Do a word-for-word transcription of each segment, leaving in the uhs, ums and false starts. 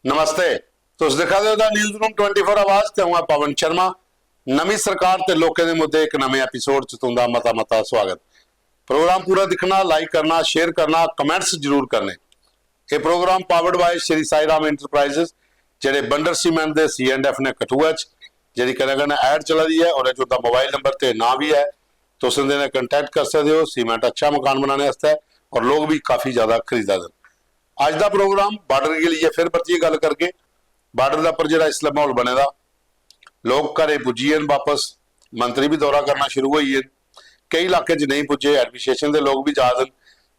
नमस्ते। तुस दिक्खा दे ओ the newsroom twenty four आवाज ते अ'ऊं आं पवन शर्मा। नमीं सरकार ते लोकें दे मुद्दे इक नमें एपिसोड च तुं'दा मता मता स्वागत। प्रोग्राम पूरा दिक्खना, लाइक करना, शेयर करना, कमेंट्स जरूर करने। एह् programme powered by Shri Sai Ram enterprises, जेह्ड़े बंडर सीमेंट दे सी एंड एफ ने कठुआ च, जेह्ड़ी कन्नै कन्नै ऐड चला दी ऐ, ओह्दे च उं'दा मोबाइल नंबर ते नांऽ बी ऐ। तुस उं'दे नै कंटैक्ट करी सकदे ओ सीमेंट अच्छा मकान बनाने आस्तै, और लोक बी काफी ज्यादा खरीदा दे न। अज्ज दा प्रोग्राम बार्डर गी लेइयै फिर परतियै गल्ल करगे। बार्डर दे उप्पर जेह्ड़ा इसलै म्हौल बने दा, लोक घरें पुज्जी गे न बापस, मंत्री बी दौरा करना शुरू होई गे न। केई इलाके च नेईं पुज्जे, एडमिनिस्ट्रेशन दे लोक बी जा दे न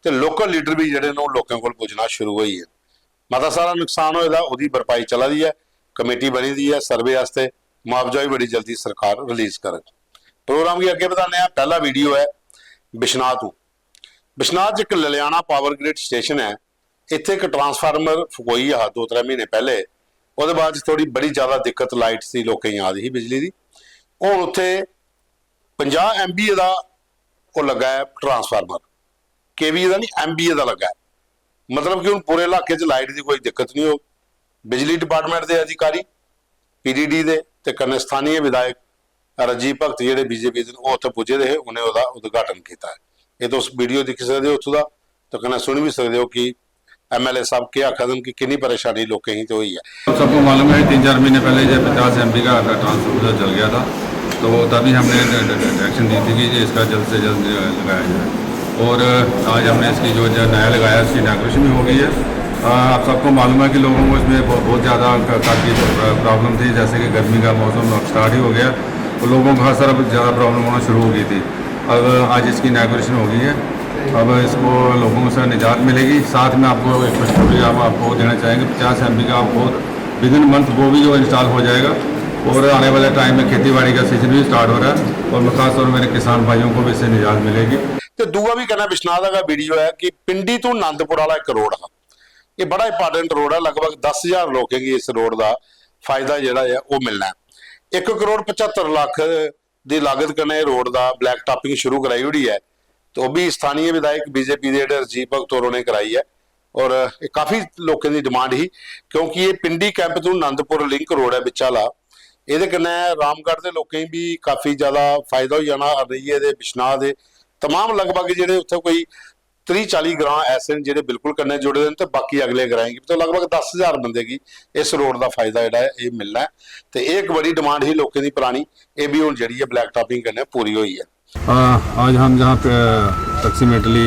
ते लोकल लीडर बी जेह्ड़े न, ओह् लोकें कोल पुज्जना शुरू होई गे न। मता सारा नुकसान होए दा, ओह्दी भरपाई चला दी ऐ, कमेटी बनी दी ऐ सर्वे आस्तै, मुआवजा बी बड़ी जल्दी सरकार रिलीज करग। प्रोग्राम गी अग्गें बधाने आं। पैह्ला वीडियो ऐ बिश्नाह तों। बिश्नाह च इक ललियाना पावर ग्रिड स्टेशन ऐ, इत्थै इक ट्रांसफार्मर फकोई गेआ हा दो त्रै म्हीने पैह्ले। ओह्दे बाद च थोह्ड़ी बड़ी ज्यादा दिक्कत लाइट दी लोकें गी आ दी ही बिजली दी। हून उत्थै पंजाह् एमबीए दा ओह् लग्गा ऐ ट्रांसफार्मर, केवीए दा नहीं, एमबीए दा लग्गा ऐ। मतलब कि हून पूरे इलाके च लाइट दी कोई दिक्कत नहीं होग। बिजली डिपार्टमेंट दे अधिकारी, पीडीडी दे ते कन्नै स्थानीय विधायक राजीव भगत जेह्ड़े बीजेपी दे न, ओह् उत्थै पुज्जे दे हे, उ'नें ओह्दा उद्घाटन कीता ऐ। एह् तुस वीडियो दिक्खी सकदे ओ उत्थूं दा, ते कन्नै सुनी बी सकदे ओ कि एमएलए साहब केह् आखा दे न कि किन्नी परेशानी लोकें गी ते होई ऐ। आप सबको मालूम है, तीन चार महीने पहले जब पचास एमबी का ट्रांसफार्मर जल गया था, तो तभी हमने डायरेक्शन दी थी कि ये इसका जल्द से जल्द लगाया जाए। और आज हमने इसकी जो, जो नया लगाया, उसकी इनाग्रेशन भी हो गई है। आ, आप सबको मालूम है कि लोगों को इसमें बहुत, बहुत ज़्यादा क-, काफ़ी प्रॉब्लम थी, जैसे कि गर्मी का मौसम अब स्टार्ट ही हो गया, तो लोगों को हर तरफ ज़्यादा प्रॉब्लम होना शुरू हो गई थी। अब आज इसकी इनाग्रेशन हो गई है, अब इसको लोगों से निजात मिलेगी। साथ में आपको एक खुशखबरी हम आपको देना चाहेंगे, पचास एमबी का आपको विद इन मंथ वो भी जो इंस्टॉल हो जाएगा, और आने वाले टाइम में खेती बाड़ी का सीजन भी स्टार्ट हो रहा है, और मैं खास तौर पर मेरे किसान भाइयों को भी इससे निजात मिलेगी। ਤੇ ਦੂਆ ਵੀ ਕਰਨਾ ਬਿਸ਼ਨਾਹ ਦਾ वीडियो है कि पिंडी तों आनंदपुर वाला एक रोड हा। ये बड़ा इंपॉर्टेंट रोड है, लगभग दस हज़ार लोकें गी इस रोड दा फायदा जेह्ड़ा ऐ, ओह् मिलना ऐ। एक करोड़ पचहत्तर लक्ख दी लागत कन्नै एह् रोड दा ब्लैक टॉपिंग शुरू कराई ओड़ी ऐ, ते ओह् बी स्थानीय विधायक बीजेपी दे जेह्ड़े राजीव भगत होर उ'नें कराई ऐ। और एह् काफी लोकें दी डिमांड ही, क्योंकि एह् पिंडी कैंप तों आनंदपुर लिंक रोड ऐ बिच्चा आह्ला। एह्दे कन्नै रामगढ़ दे लोकें गी बी काफी ज्यादा फायदा होई जाना, अरनिये दे, बिश्नाह दे, तमाम लगभग जेह्ड़े उत्थै कोई त्रीह् चाली ग्रां ऐसे न जेह्ड़े बिल्कुल कन्नै जुड़े दे न, ते बाकी अगले ग्राएं गी बी, ते लगभग दस हज़ार बंदे गी इस रोड दा फायदा जेह्ड़ा ऐ, एह् मिलना ऐ। ते एह् इक बड़ी डिमांड ही लोकें दी परानी, एह् बी हून जेह्ड़ी ऐ ब्लैक टॉपिंग कन्नै पूरी होई ऐ। आ, आज हम यहाँ पे अप्रोक्सीमेटली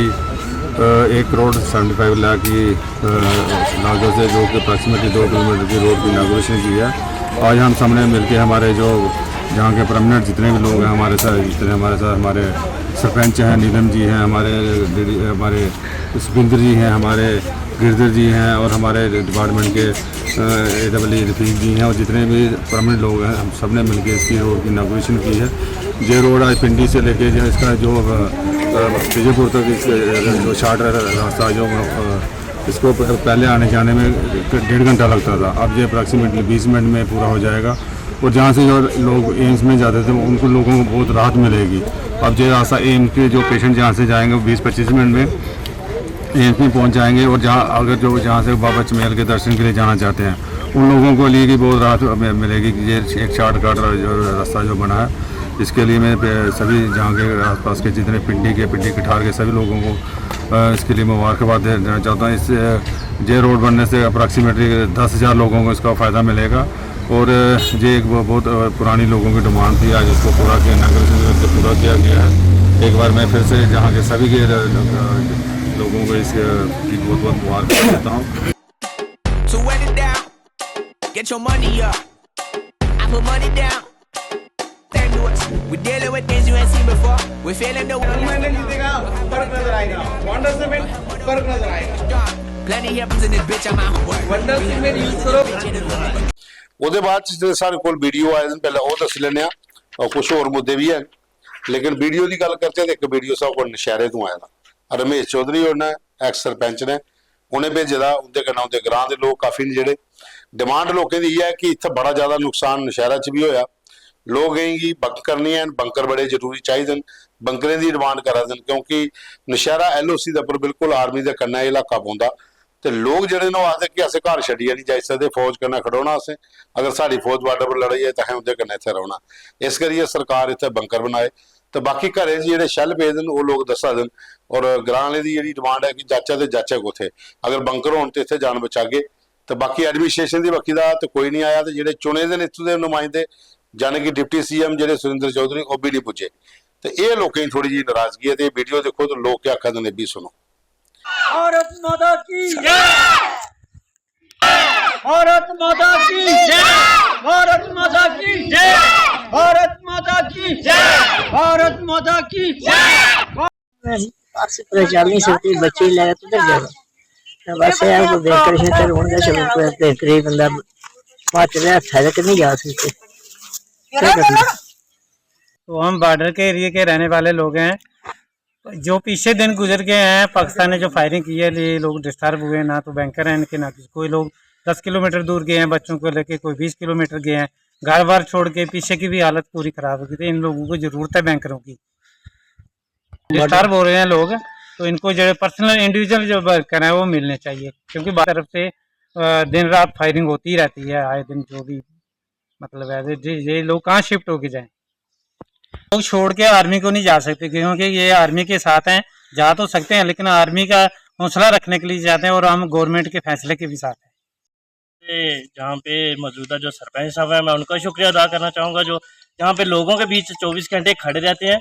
एक करोड़ सेवेंटी फाइव लाख की, अ, लागत से, जो कि अप्रोक्सीमेटली दो किलोमीटर की रोड की इनागुरेशन की है। आज हम सबने मिलके हमारे जो यहाँ के परमानेंट जितने भी लोग हैं हमारे साथ, जितने हमारे साथ हमारे सरपंच हैं, नीलम जी हैं, हमारे डीडी, हमारे सुखविंदर जी हैं, हमारे गिरधर जी हैं और हमारे डिपार्टमेंट के एडब्ल्यू रफीक जी हैं और जितने भी परमानेंट लोग हैं, हम सब ने मिलकर इसकी रोड की इनागुरेशन की है। ये रोड आज पिंडी से लेके जो इसका जो, अ, अ, विजयपुर तक इस, अ, जो शार्ट रास्ता जो, अ, इसको प-, पहले आने जाने में एक डेढ़ घंटा लगता था, अब ये अप्रोक्सीमेटली बीस मिनट में पूरा हो जाएगा। और जहाँ से जो लोग एम्स में जाते थे, उनको लोगों को बहुत राहत मिलेगी। अब ये रास्ता एम्स के जो पेशेंट जहाँ से जाएंगे, वो बीस पच्चीस मिनट में एम्स में पहुँच जाएंगे। और जहाँ, अगर जो जहाँ से बाबा चमेल के दर्शन के लिए जाना चाहते हैं, उन लोगों के लिए भी बहुत राहत मि-, मिलेगी कि ये एक शॉर्टकट र-, जो रास्ता जो बना है, इसके लिए मैं पे-, सभी जहाँ के आसपास के जितने पिंडी के, पिंडी कठार के सभी लोगों को, अ, इसके लिए मुबारकबाद दे-, देना चाहता हूँ। इस, अ, ये रोड बनने से अप्रोक्सीमेटली दस हज़ार लोगों को इसका फ़ायदा मिलेगा। और, अ, ये एक ब-, बहुत, अ, पुरानी लोगों की डिमांड थी, आज इसको पूरा किया, नगर से पूरा किया गया है। एक बार मैं फिर से जहाँ के सभी के, अ, अ, लोगों को इसकी बहुत बहुत मुबारक देता हूँ। So wet it down, get your money up. I put money down. Thank you. We're dealing with things you ain't seen before. We're feeling the मैंने जीतेगा, फर्क नजर आएगा। वंडर सीमेंट, फर्क नजर आएगा। Plenty of in this bitch, I'm out of work. Wonder cement use करो। ओह्दे बाद च जेह्ड़े साढ़े कोल वीडियो आए दे न, पैह्लें ओह् दस्सी लैन्ने आं, और कुछ होर मुद्दे बी हैन। लेकिन वीडियो दी गल्ल करचै, ते इक वीडियो साढ़े कोल नशैरे तों आए दा, रमेश चौधरी होर ने, एक्स सरपंच ने, उ'नें भेजे दा। उं'दे कन्नै उं'दे ग्रां दे लोक काफी न जेह्ड़े। डिमांड लोकें दी इ'यै ऐ कि इत्थै बड़ा ज्यादा नुकसान नशैरा च बी होआ, लोकें गी बंकर निं हैन, बंकर बड़े जरूरी चाहिदे न, बंकरें दी डिमांड करा दे न, क्योंकि नशैरा एलओसी दे उप्पर बिल्कुल आर्मी दे कन्नै इलाका पौंदा। ते लोक जेह्ड़े न, ओह् आखदे कि असें घर छड्डियै निं जाई सकदे, फौज कन्नै खड़ोना असें, अगर साढ़ी फौज बार्डर पर लड़ाई जाए, तां असें उं'दे कन्नै इत्थै रौह्ना। इस करियै सरकार इत्थै बंकर बनाए, ते बाकी घरें च जेह्ड़े शैल पेदे न, ओह् लोक दस्सा दे न। और ग्रां आह्लें दी जेह्ड़ी डिमांड ऐ कि जाचै ते जाचै कुत्थै, अगर बंकर होन ते इत्थै जान बचागे। ते बाकी एडमिनिस्ट्रेशन दी बक्खी दा ते कोई निं आया, ते जेह्ड़े चुने दे न इत्थूं दे नुमाइंदे, यानी कि डिप्टी सीएम जेह्ड़े सुरेंद्र चौधरी, ओह् बी निं पुज्जे। ते एह् लोकें दी थोह्ड़ी जेही नाराजगी ऐ, ते एह् वीडियो दिक्खो ते लोक केह् आखा दे न, एह् बी सुनो। भारत माता की जय। भारत माता की जय। भारत माता की जय। भारत माता की जय। भारत माता की जय। बस, बस कुतै चल निं सकदी, बच्चे लै कुद्धर जाना? ते बस एह् कोई बैंकर शैंकर होन ते चलो कुतै बेहतरी बंदा हिमाचल दे हत्थै तक निं जा सकदे। केह् करना? तो हम बॉर्डर के एरिया के रहने वाले लोग हैं। जो पीछे दिन गुजर गए हैं, पाकिस्तान ने जो फायरिंग की है, ये लोग डिस्टर्ब हुए, ना तो बैंकर हैं इनके, ना किसी, कोई लोग दस किलोमीटर दूर गए हैं बच्चों को लेके, कोई बीस किलोमीटर गए हैं, घर बार छोड़ के। पीछे की भी हालत पूरी खराब होगी, तो इन लोगों को जरूरत है बैंकरों की। डिस्टर्ब हो रहे हैं लोग, तो इनको जो पर्सनल इंडिविजुअल जो वर्कर हैं, वो मिलने चाहिए, क्योंकि बाहर तरफ से अ, दिन रात फायरिंग होती ही रहती है, आए दिन जो भी, मतलब है, ये, ये लोग कहाँ शिफ्ट होके जाएं? लोग छोड़ के आर्मी को नहीं जा सकते, क्योंकि ये आर्मी के साथ हैं, जा तो सकते हैं, लेकिन आर्मी का हौसला रखने के लिए जाते हैं और हम गवर्नमेंट के फैसले के भी साथ हैं। पे, जहाँ पे मौजूदा जो सरपंच साहब हैं, मैं उनका शुक्रिया अदा करना चाहूँगा, जो यहाँ पे लोगों के बीच चौबीस घंटे खड़े रहते हैं।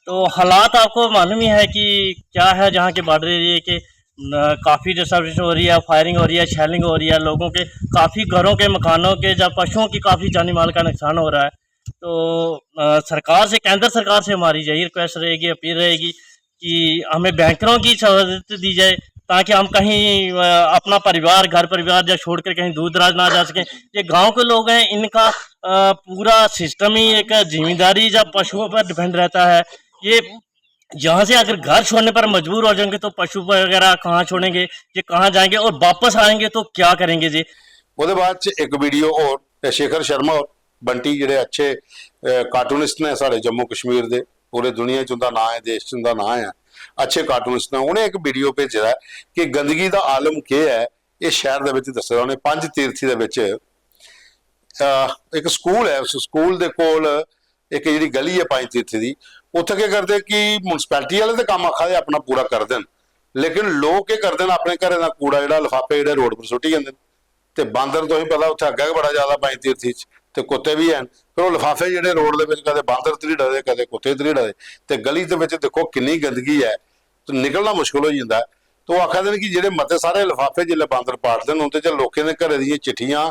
तो हालात आपको मालूम ही है कि क्या है, जहाँ के बॉर्डर एरिया के न, काफ़ी डिस्टर्बेंस हो रही है, फायरिंग हो रही है, शेलिंग हो रही है, लोगों के, काफ़ी घरों के, मकानों के या पशुओं की काफ़ी जानी माल का नुकसान हो रहा है। तो अ, सरकार से, केंद्र सरकार से हमारी यही रिक्वेस्ट रहेगी, अपील रहेगी कि हमें बैंकरों की सहूलियत दी जाए, ताकि हम कहीं अ, अपना परिवार, घर परिवार या छोड़कर कहीं दूर दराज ना जा सकें। ये गांव के लोग हैं, इनका अ, पूरा सिस्टम ही एक जिम्मेदारी या पशुओं पर डिपेंड रहता है। ये यहाँ से अगर घर छोड़ने पर मजबूर हो जाएंगे, तो पशु वगैरह कहाँ छोड़ेंगे, ये कहाँ जाएंगे और वापस आएंगे तो क्या करेंगे जी? ओह्दे बाद च इक वीडियो होर, ते शेखर शर्मा होर, बंटी, जेह्ड़े अच्छे अ, कार्टूनिस्ट ने साढ़े जम्मू कश्मीर दे, पूरे दुनिया च उं'दा नांऽ ऐ, देश च उं'दा नांऽ ऐ, अच्छे कार्टूनिस्ट ने, उ'नें इक वीडियो भेजे दा ऐ कि गंदगी दा आलम केह् ऐ। एह् शैह्र दे बिच दस्से दा उ'नें, पंज तीर्थी दे बिच अ, इक स्कूल ऐ, उस स्कूल दे कोल इक जेह्ड़ी गली ऐ पंज तीर्थी दी, उत्थै केह् करदे कि म्युनिसिपैलिटी आह्ले ते कम्म आखा दे अपना पूरा करदे न, लेकिन लोक केह् करदे न, अपने घरें दा कूड़ा जेह्ड़ा लफाफे जेह्ड़े रोड पर सुट्टी जंदे न। ते बांदर, तुसें पता, उत्थै अग्गै गै बड़ा ज्यादा पंज तीर्थी च, ते कुत्ते बी हैन। फिर ओह् लफाफे जेह्ड़े रोड दे बिच कदें बांदर त्रीड़ा दे, कदें कुत्ते त्रीड़ा दे, ते गली दे बिच दिक्खो किन्नी गंदगी ऐ, ते निकलना मुश्कल होई जंदा ऐ। ते ओह् आखा दे न कि जेह्ड़े मते सारे लफाफे जिसलै बांदर पाड़दे न, उं'दे च लोकें दे घरै दियां चिट्ठियां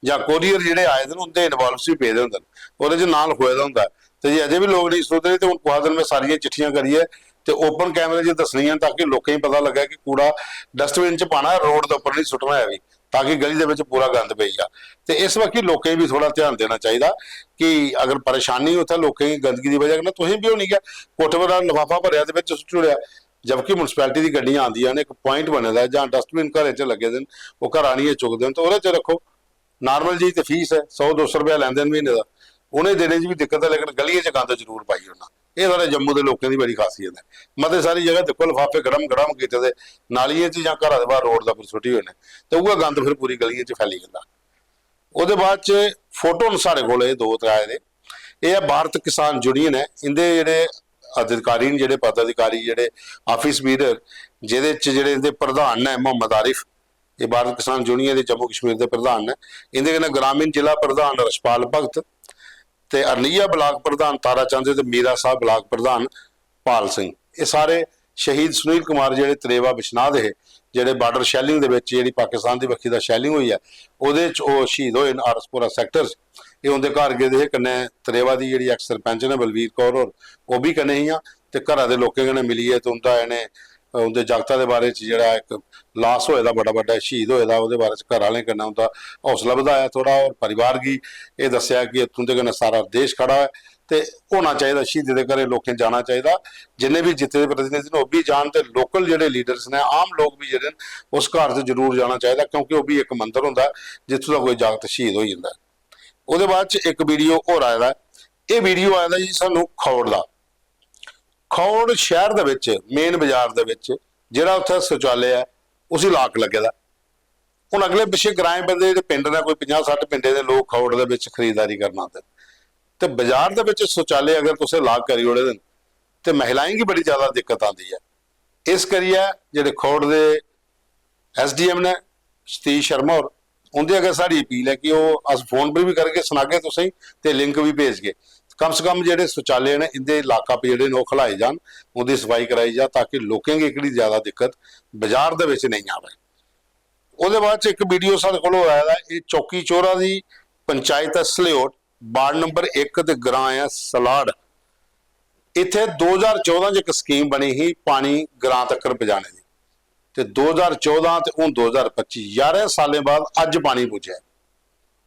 जां कोरियर जेह्ड़े आए दे न, उं'दे इनवाल्व बी पेदे होंदे न, ओह्दे च नांऽ लखोए दा होंदा ऐ। ते जे अजें बी लोक नेईं सुधरे, ते हून कुसै दिन में सारियां चिट्ठियां करियै ते ओपन कैमरे च दस्सनियां न, ताकि लोकें गी पता लग्गै कि कूड़ा डस्टबिन च पाना ऐ, रोड दे उप्पर नेईं सुट्टना ऐ बी, ताकि गली दे बिच पूरा गंद पेई जा। ते इस बक्खी लोकें गी बी थोह्ड़ा ध्यान देना चाहिदा कि अगर परेशानी उत्थै लोकें गी गंदगी दी बजह कन्नै, तुसें बी होनी गै, कोठे पर लफाफा भरेआ ते बिच सुट्टी ओड़ेआ, जबकि म्युनिसिपैलिटी दी गड्डियां आंदियां न, इक प्वाइंट बने दा ऐ, जां डस्टबिन घरें च लग्गे दे न, ओह् घर आनियै चुकदे न, ते ओह्दे च रक्खो। नार्मल जेही ते फीस ऐ, सौ दो सौ रपेआ लैंदे न म्हीने दा, उ'नें दिनें च बी दिक्कत ऐ, लेकिन गलियें च गंद जरूर पाई ओड़ना। एह् साढ़े जम्मू दे लोकें दी बड़ी खासियत ऐ। मते सारी जगह दिक्खो, लफाफे गड़म गड़म कीते दे नालियें च जां घरा दे बाह्र रोड दे उप्पर सुट्टी होए न, ते उ'ऐ गंद फिर पूरी गलियें च फैली जंदा। ओह्दे बाद च फोटो न साढ़े कोल, एह् दो त्रै आए दे। एह् ऐ भारत किसान यूनियन ऐ, इं'दे जेह्ड़े अधिकारी न, जेह्ड़े पदाधिकारी, जेह्ड़े आफिस बीरर, जेह्दे च जेह्ड़े इं'दे प्रधान न मोहम्मद आरिफ, एह् भारत किसान यूनियन दे जम्मू कश्मीर दे प्रधान न। इं'दे कन्नै ग्रामीण जिला प्रधान रशपाल भगत ते अरनिया ब्लाक प्रधान तारा चंद ते मीरा साहब ब्लाक प्रधान पाल सिंह, एह् सारे शहीद सुनील कुमार जेह्ड़े त्रेवा बिश्नाह् दे हे, जेह्ड़े बार्डर शैलिंग दे बिच, जेह्ड़ी पाकिस्तान दी बक्खी दा शैलिंग होई ऐ, ओह्दे च ओह् शहीद होए न आरएसपुरा सैक्टर च। एह् उं'दे घर गेदे हे, कन्नै त्रेवा दी जेह्ड़ी एक्स सरपंच न बलवीर कौर होर, ओह् बी कन्नै हियां, ते घरा दे लोकें कन्नै मिलियै ते उं'दा इ'नें, उं'दे जागता दे बारे च जेह्ड़ा इक लास होए दा, बड़ा बड्डा शहीद होए दा, ओह्दे बारे च घर आह्लें कन्नै उं'दा हौसला बधाया थोह्ड़ा, होर परिवार गी एह् दस्सेआ कि तुं'दे कन्नै सारा देश खड़ा ऐ। ते होना चाहिदा, शहीदें दे घरें लोकें जाना चाहिदा, जिन्ने बी जित्ते दे प्रतिनिधि न ओह् बी जान, ते लोकल जेह्ड़े लीडर्स न, आम लोक बी जेह्ड़े न, उस घर च जरूर जाना चाहिदा, क्योंकि ओह् बी इक मंदर होंदा ऐ जित्थूं दा कोई जागत शहीद होई जंदा ऐ। ओह्दे बाद च इक वीडियो होर आए दा ऐ। एह् वीडियो आए दा जी सानूं खौड़ दा। खौड़ शैह्र दे बिच, मेन बाजार दे बिच, जेह्ड़ा उत्थै शौचालय ऐ, उसी लाक लग्गे दा। हून अगले पिच्छे ग्राएं बंदे जेह्ड़े पिंड न, कोई पंजाह् सट्ठ पिंडें दे लोक खौड़ दे बिच खरीददारी करन आंदे न, ते बाजार दे बिच शौचालय अगर तुसें लाक करी ओड़े दे न, ते महिलाएं गी बड़ी ज्यादा दिक्कत आंदी ऐ। इस करियै जेह्ड़े खौड़ दे एसडीएम ने, सतीश शर्मा होर, उं'दे अग्गें साढ़ी अपील ऐ कि ओह्, अस फोन पर बी करगे, सनागे तुसेंगी, ते लिंक बी भेजगे। कम से कम जेह्ड़े शौचालय न, इं'दे लाकअप जेह्ड़े न, ओह् खलाए जान, उं'दी सफाई कराई जा, ताकि लोकें गी एह्कड़ी ज्यादा दिक्कत बाजार दे बिच नेईं आवै। ओह्दे बाद च इक वीडियो साढ़े कोल होर आए दा ऐ, एह् चौकी चोरा दी पंचायत ऐ सलेओट, वार्ड नंबर इक ते ग्रां ऐ सलाड़। इत्थै दो ज्हार चौदां च इक स्कीम बनी ही पानी ग्रां तक्कर पजाने दी, ते दो ज्हार चौदां ते हून दो ज्हार पच्ची, ञारें सालें बाद अज्ज पानी पुज्जेआ।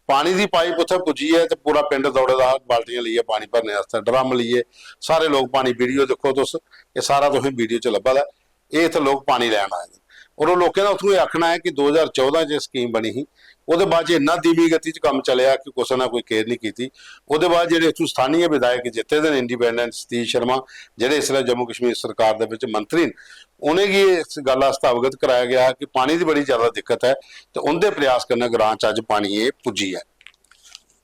पानी दी पाइप उत्थै पुज्जी ऐ ते पूरा पिंड दौड़े दा हा बाल्टियां लेइयै, पानी भरने आस्तै ड्रम लेइयै। सारे लोक पानी, वीडियो दिक्खो तुस, एह् सारा तुसें वीडियो च लब्भा दा ऐ। एह् इत्थै लोक पानी लैन आए दे न। और ओह् लोकें दा उत्थूं एह् आखना ऐ कि दो ज्हार चौदां च एह् स्कीम बनी ही, ओह्दे बाद च इन्ना धीमी गति च कम्म चलेआ कि कुसै ने कोई केयर निं कीती। ओह्दे बाद जेह्ड़े इत्थूं स्थानीय विधायक जित्ते दे न, इंडिपेंडेंट सतीश शर्मा, जेह्ड़े इसलै जम्मू कश्मीर सरकार दे बिच मंत्री न, उ'नेंगी इस गल्ल आस्तै अवगत कराया गेआ कि पानी दी बड़ी ज्यादा दिक्कत ऐ, ते उं'दे प्रयास कन्नै ग्रां च अज्ज पानी एह् पुज्जी ऐ।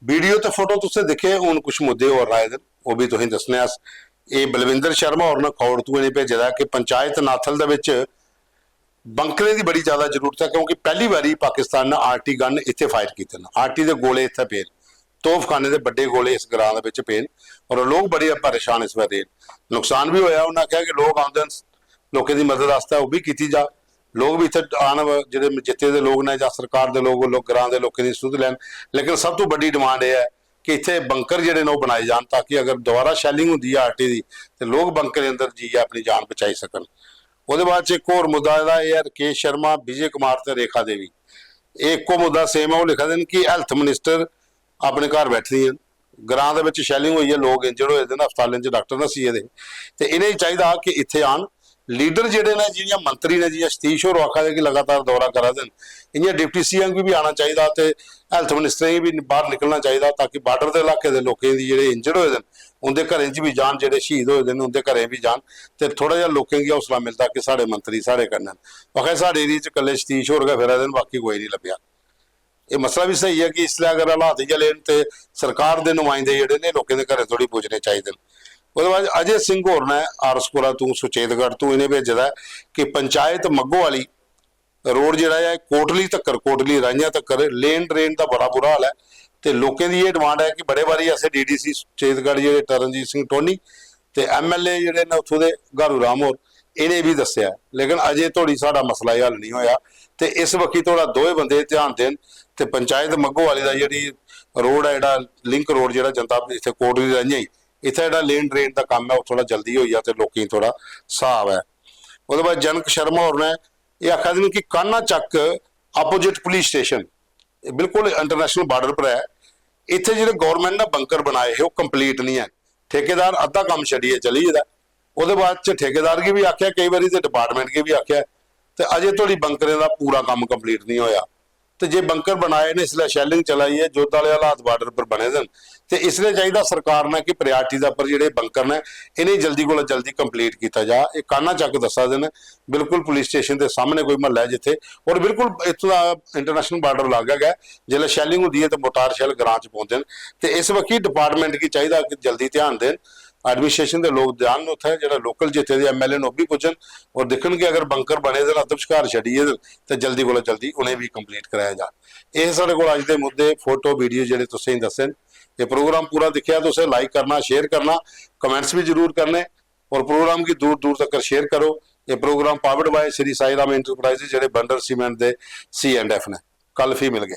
वीडियो ते फोटो तुसें दिक्खे, हून कुछ मुद्दे होर आए दे न, ओह् बी तुसें दस्सने अस। एह् बलविंदर शर्मा होर न, खौड़ तू इ'नें भेजे दा कि पंचायत नाथल दे बिच बंकरें दी बड़ी ज्यादा जरूरत ऐ, क्योंकि पैह्ली बारी पाकिस्तान ने आरटी गन इत्थै फायर कीते न, आरटी दे गोले इत्थै पे न, तोफखाने दे बड्डे गोले इस ग्रां दे बिच पे न, और लोक बड़े परेशान इस बारी। नुकसान बी होया। उ'नें आखेआ कि लोक औंदे न, लोकें दी मदद आस्तै ओह् बी कीती जा, लोक बी इत्थै आन, जेह्ड़े जित्ते दे लोक न जां सरकार दे लोक, लोक ग्रां दे लोकें दी सुध लैन। लेकिन सब तों बड्डी डिमांड एह् ऐ कि इत्थै बंकर जेह्ड़े न ओह् बनाए जान, ताकि अगर दोबारा शैलिंग होंदी ऐ आरटी दी, ते लोक बंकरें अंदर जाइयै अपनी जान बचाई सकन। ओह्दे बाद च इक होर मुद्दा आए दा, एह् ऐ राकेश शर्मा, विजय कुमार ते रेखा देवी। एह् इक्को मुद्दा सेम ऐ। ओह् लिखा दे न कि हेल्थ मिनिस्टर अपने घर बैठी दियां न, ग्रां दे बिच शैलिंग होई ऐ, लोक इंजर्ड होए दे न, अस्पतालें च डाक्टर नस्सी गेदे हे, ते इ'नेंगी चाहिदा हा कि इत्थै आन। लीडर जेह्ड़े न, जि'यां मंत्री न, जि'यां सतीश होर आखा दे कि लगातार दौरा करा दे न, इ'यां डिप्टी सीएम गी बी आना चाहिदा ते हेल्थ मिनिस्टरें गी बी बाहर निकलना चाहिदा, ताकि बार्डर दे इलाके दे लोकें दी, जेह्ड़े इंजर्ड होए दे न, उं'दे घरें च बी जान, जेह्ड़े शहीद होए दे न, उं'दे घरें बी जान, ते थोह्ड़ा जेहा लोकें गी हौसला मिलदा कि साढ़े मंत्री साढ़े कन्नै न। आखा दे, साढ़े एरिया च कल्ले सतीश होर गै फिरा दे न, बाकी कोई निं लब्भेआ। एह् मसला बी स्हेई ऐ कि इसलै अगर हालात इ'यै ले न ते सरकार दे नुमाइंदे जेह्ड़े ने लोकें दे घरें धोड़ी पुज्जने चाहिदे न। ओह्दे बाद अजय सिंह होर ने आरस कोला तू, सुचेतगढ़ तू इ'नें भेजे दा ऐ कि पंचायत मग्गो आह्ली रोड जेह्ड़ा ऐ कोटली तक्कर, कोटली राइयां तक्कर लेन ड्रेन दा बड़ा बुरा हाल ऐ, ते लोकें दी एह् डिमांड ऐ कि बड़े बारी असें डीडीसी सुचेतगढ़ जेह्ड़े तरनजीत सिंह टोनी ते एमएलए जेह्ड़े न उत्थूं दे गारू राम होर, इ'नें बी दस्सेआ, लेकिन अजें धोड़ी साढ़ा मसला एह् हल निं होएआ। ते इस बक्खी थोह्ड़ा दोए बंदे ध्यान देन ते पंचायत मग्गो आह्ली दा जेह्ड़ी रोड ऐ, जेह्ड़ा लिंक रोड जेह्ड़ा जंदा इत्थै कोटली राइयां गी, इत्थै जेह्ड़ा लेन ड्रेन दा कम्म ऐ ओह् थोह्ड़ा जल्दी होई जा ते लोकें गी थोह्ड़ा साह् आवै। ओह्दे बाद जनक शर्मा होर ने एह् आखा दे न कि कान्हा चक्क अपोजिट पुलिस स्टेशन, एह् बिल्कुल इंटरनेशनल बार्डर पर ऐ, इत्थै जेह्ड़े गौरमेंट ने बंकर बनाए हे ओह् कंप्लीट निं हैन, ठेकेदार अद्धा कम्म छड्डियै चली गेदा। ओह्दे बाद च ठेकेदार गी बी आखेआ, केई बारी ते डिपार्टमेंट गी बी आखेआ, ते अजें धोड़ी बंकरें दा पूरा कम्म कंप्लीट निं होएआ। ते जे बंकर बनाए न, इसलै शैलिंग चला दी ऐ, युद्ध आह्ले हालात बार्डर पर बने दे न, ते इसलै चाहिदा सरकार ने कि प्रायोरिटी दे उप्पर जेह्ड़े बंकर न, इ'नेंगी जल्दी कोला जल्दी कंप्लीट कीता जा। एह् कान्हा चक्क दस्सा दे न, बिल्कुल पुलिस स्टेशन दे सामने कोई म्हल्ला ऐ जित्थै, और बिल्कुल इत्थूं दा इंटरनेशनल बार्डर लागै गै, जिसलै शैलिंग होंदी ऐ ते मोर्टार शैल ग्रां च पौंदे न। ते इस बक्खी डिपार्टमेंट गी चाहिदा कि जल्दी ध्यान देन, एडमिनिस्ट्रेशन दे लोक जान उत्थै, जेह्ड़ा लोकल जित्थे दे एमएलए न ओह् बी पुज्जन और दिक्खन कि अगर बंकर बने दे न, अद्ध बश्कार छड्डी गेदे न, ते जल्दी कोला जल्दी उ'नें बी कंप्लीट कराया जा। एह् साढ़े कोल अज्ज दे मुद्दे, फोटो, वीडियो जेह्ड़े तुसें गी दस्से न। एह् प्रोग्राम पूरा दिक्खेआ तुसें, लाइक करना, शेयर करना, कमेंट्स बी जरूर करने, और प्रोग्राम गी दूर दूर तक शेयर करो। एह् programme powered by Shri Sai Ram enterprises, जेह्ड़े बंडल सीमेंट दे सी एंड एफ न। कल फ्ही मिलगे।